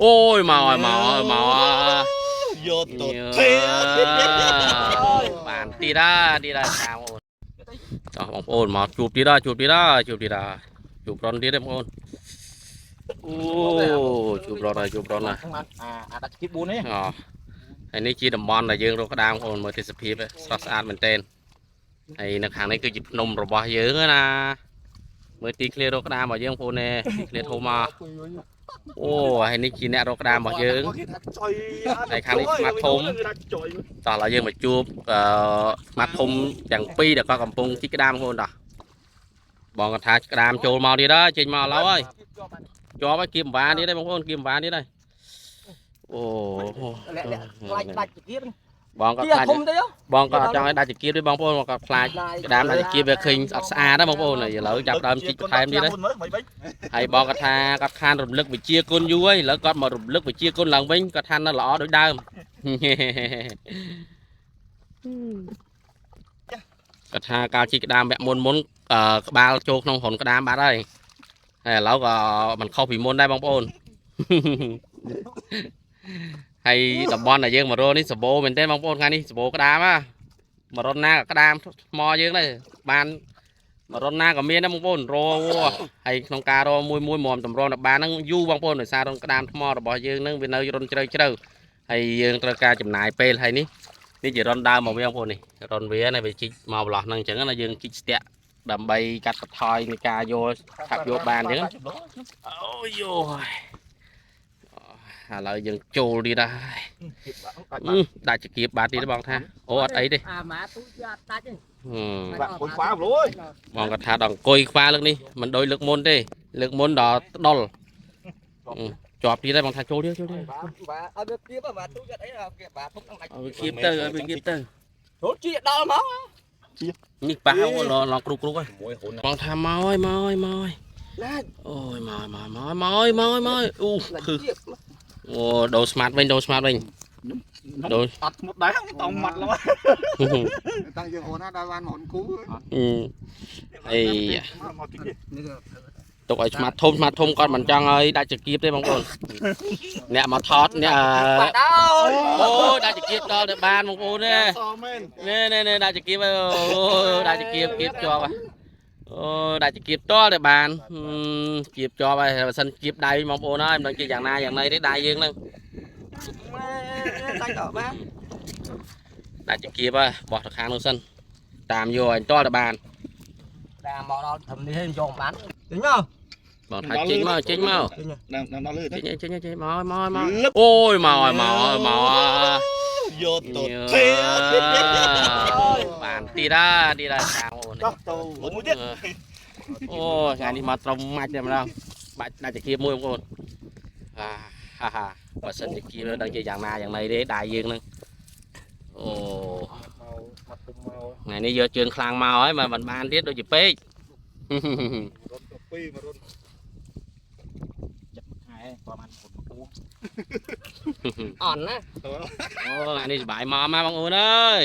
អូយមកហើយមកហើយមកហើយ យកទៅទេ បានទៀតហើយទៀតហើយតាមអូនតោះបងប្អូនមកជួបទៀតហើយជួបទៀតហើយជួបទៀតហើយជួបរនទៀតទេបងប្អូនអូជួបរនហើយជួបរនហើយ បានអាអាដាក់គៀប4នេះ អូហើយនេះជាតំបន់ដែលយើងរកក្តាមបងប្អូនមើលទេសភាពស្រស់ស្អាតមែនទែនហើយនៅខាងនេះគឺជាភ្នំរបស់យើងណាមើលទីឃ្លារកក្តាមរបស់យើងបងប្អូននេះទីឃ្លាធំមកអូហើយនេះជាអ្នករកក្តាមរបស់យើង គេថាចុយ ហើយខាងនេះស្មាតធំ ថាចុយ តោះឥឡូវយើងមកជួបអឺស្មាតធំទាំងពីរដែលគាត់កំពុងជីកក្តាមបងប្អូនតោះបងគាត់ថាក្តាមចូលមកទៀតហើយចេញមកឥឡូវហើយជាប់ហើយគៀមវ៉ាទៀតហើយបងប្អូនគៀមវ៉ាទៀតហើយអូ លាក់លាក់ខ្លាចដាច់ចៀប បងគាត់ ទៀ ខ្លាច ធំទេ បងគាត់អត់ចង់ឲ្យដាច់ចង្គៀបទេបងប្អូនបងគាត់ខ្លាចក្តាមដាច់ចង្គៀបវាឃើញអត់ស្អាតណាបងប្អូនឥឡូវចាប់ដើមជីកបន្ថែមទៀតហើយហើយបងគាត់ថាគាត់ខានរំលឹកវិជាគុណយូរហើយឥឡូវគាត់មករំលឹកវិជាគុណឡើងវិញគាត់ថានៅល្អដូចដើម គាត់ថាកាលជីកក្តាមវគ្គមុនមុនអឺក្បាលចូលក្នុងរុនក្តាមបាត់ហើយហើយឥឡូវក៏មិនខុសពីមុនដែរបងប្អូន ហើយតំបន់ដែលយើងមករកនេះសបោមែនទេបងប្អូនថ្ងៃនេះសបោក្តាមណាមករនណាក៏ក្តាមថ្មយើងដែរបានមករនណាក៏មានដែរបងប្អូនរហើយក្នុងការរមួយមួយមុំតម្រងដល់បានហ្នឹងយូរបងប្អូនដោយសាររុនក្តាមថ្មរបស់យើងហ្នឹងវានៅរុនជ្រៅជ្រៅហើយយើងត្រូវការចំណាយពេលហើយនេះនេះជារុនដើមមកវាបងប្អូននេះរុនវាណាវាជីកមកប្រឡោះហ្នឹងអញ្ចឹងណាយើងជីកស្ទាក់ដើម្បីកាត់បន្ថយនៃការយកឆាប់យកបានអញ្ចឹងអូយយោឥឡូវយើងចូលទៀតហើយ ដាច់ចង្គៀបបាត់ទៀតបងថាអូអត់អីទេ អាម៉ាទូចអត់ដាច់ទេ ហឹម បាក់គុយខ្វាប្លួយ បងគាត់ថាដល់អង្គុយខ្វាលើកនេះមិនដូចលើកមុនទេលើកមុនដល់ដុលជាប់ទៀតហើយបងថាចូលទៀតចូលទៀត បាទបាទឲ្យវាគៀបបាទទូចអត់អីគេបាទធំនឹងដាច់ ឲ្យវាគៀបទៅឲ្យវាគៀបទៅ រត់ជីដល់មក នេះប៉ះឡងគ្រូគ្រូហើយ មួយហ៊ុន បងថាមកហើយមកហើយមកហើយ ណា អូយមកមកមកមកហើយមកហើយមកហើយអូគឺ គៀប អូដូរស្មាតវិញដូរស្មាតវិញដូរ អត់ធ្មត់ដែរតង់ម៉ាត់ឡើយ តាំងយើងអូនណាដល់បានមួយគូ អី មកតិចទៀត ទុកឲ្យស្មាតធំស្មាតធំគាត់មិនចង់ឲ្យដាច់ចង្គៀបទេបងប្អូនអ្នកមកថតអ្នក បាត់ដល់ អូដាច់ចង្គៀបដល់ទៅបានបងប្អូនទេ សមែន នេះនេះនេះដាក់ចង្គៀបអូដាក់ចង្គៀបគៀបជាប់អូដាក់ចង្គៀបតទៅបានគៀបជាប់ហើយបើសិនគៀបដៃបងប្អូនហើយមិនដឹងជាយ៉ាងណាយ៉ាងណីទេដៃយើងហ្នឹង ម៉ែដាច់ដល់បាទ ដាក់ចង្គៀបហើយបោះទៅខាងនោះសិនតាមយកឲ្យតទៅបាន ដាមកដល់ត្រឹមនេះហើយយកបានចេញមក បងថាចេញមកចេញមក ដល់ដល់លឺ ចេញចេញចេញមកមកមកអូយមកហើយមកហើយមកហើយ យកទៅទេ បានទៀតហើយទៀតហើយតាមអូន ដោះទៅមួយទៀត អូថ្ងៃនេះមកត្រឹមម៉ាច់តែម្ដងបាច់ដាច់ចង្គៀបមួយបងប្អូនអាហាហាបើសិនចង្គៀបដឹងជាយ៉ាងណាយ៉ាងណីទេដៃយើងហ្នឹងអូ មកមកទុំមក ថ្ងៃនេះយកជើងខ្លាំងមកហើយមកមិនបានទៀតដូចជាពេក រត់ទៅពីរមករត់ចិត្តខែប្រហែល4គូ អន់ណា អូថ្ងៃនេះសប្បាយមកមកបងប្អូនអើយ